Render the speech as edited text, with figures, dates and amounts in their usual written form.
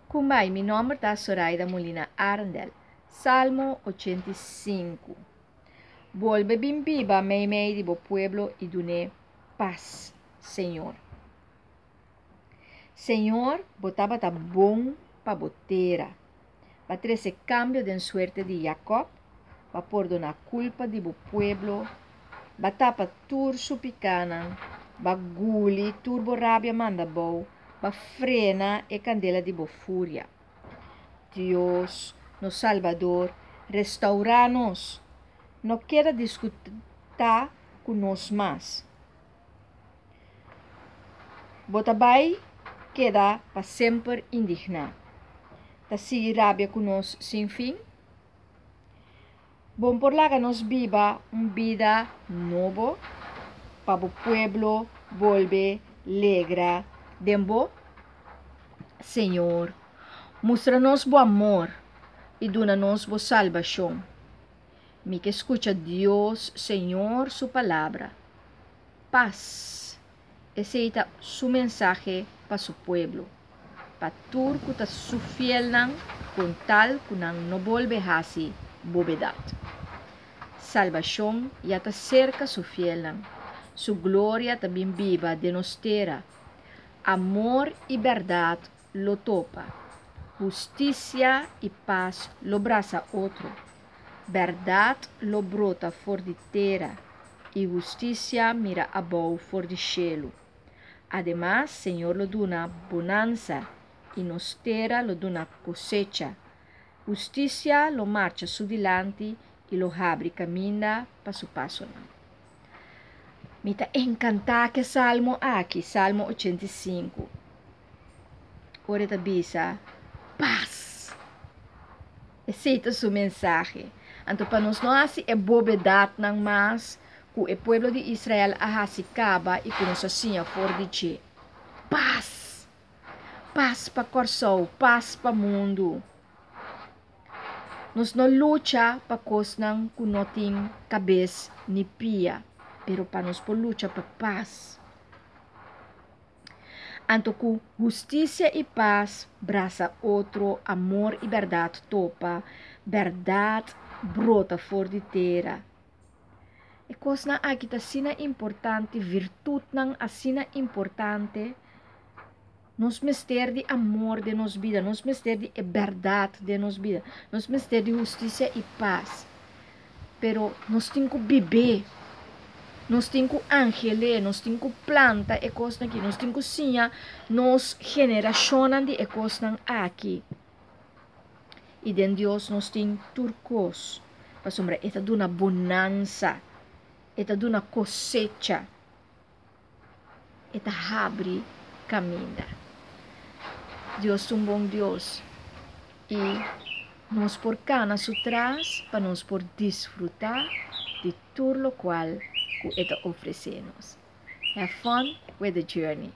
Kumbai, mi nomber ta Soraida Molina Arendel. Salmo 85. Bolbe bin biba meimei di bo pueblo i dun'é pas, Señor. Señor, bo tabata bon pa bo tera. B'a trese kambio den suerte di Jakòb, b'a pordoná kulpa di bo pueblo, b'a tapa tur su pikánan, b'a guli tur bo rabia manda abou, b'a frena e kandela di bo furia. Dios, nos Salbador, restourá nos! No keda diskutá ku nos mas. Bo ta bai keda pa semper indigná, ta sigui rabia ku nos sin fin? Bo por laga nos biba un bida nobo pa bo pueblo bolbe legra den bo? Señor, mustra nos bo amor i duna nos bo salbashon. Mi ke skucha Dios Señor su palabra. Pas! Esei ta su mensahe pa su pueblo, pa tur ku ta su fielnan kon tal ku nan no bolbe hasi bobedat. Salbashon ya ta serka su fielnan, su gloria ta bin biba den nos tera. Amor i bèrdat lo topa, hustisia i pas lo brasa otro. Bèrdat lo brota for di tera i hustisia mira abou for di shelu. Ademas, Señor lo duna bonansa i nos tera lo duna kosecha. Hustisia lo marcha su dilanti i lo habri kaminda pa su pasonan. Mi ta enkantá ku e salmo aki, Salmo 85. Ora e ta bisa, Pas! Esei ta su mensahe. Anto pa nos no hasi e bobedatnan mas ku e pueblo di Israel a hasi kaba i ku nos a siña for di dje. Pas! Pas pa Kòrsou, pas pa mundu. Nos no lucha pa kosnan ku no tin kabes ni pia, pero pa nos por lucha pa pas. Anto ku hustisia i pas brasa otro, amor i bèrdat topa, bèrdat brota for di tera. E kosnan aki ta asina importante, virtutnan asina importante. Nos mester di amor den nos bida, nos mester di e bèrdat den nos bida, nos mester di hustisia i pas. Pero nos tin ku bib'é, nos tin ku angel'é, nos tin ku planta e kosnan aki, nos tin ku siña nos generashonnan di e kosnan aki. I den Dios nos tin tur kos, pasobra e ta duna bonansa, e ta duna kosecha. E ta habri kaminda. Dios ta un bon Dios i nos por kana su tras pa nos por disfrutá di tur lokual ku e ta ofresé nos. Have fun with the journey!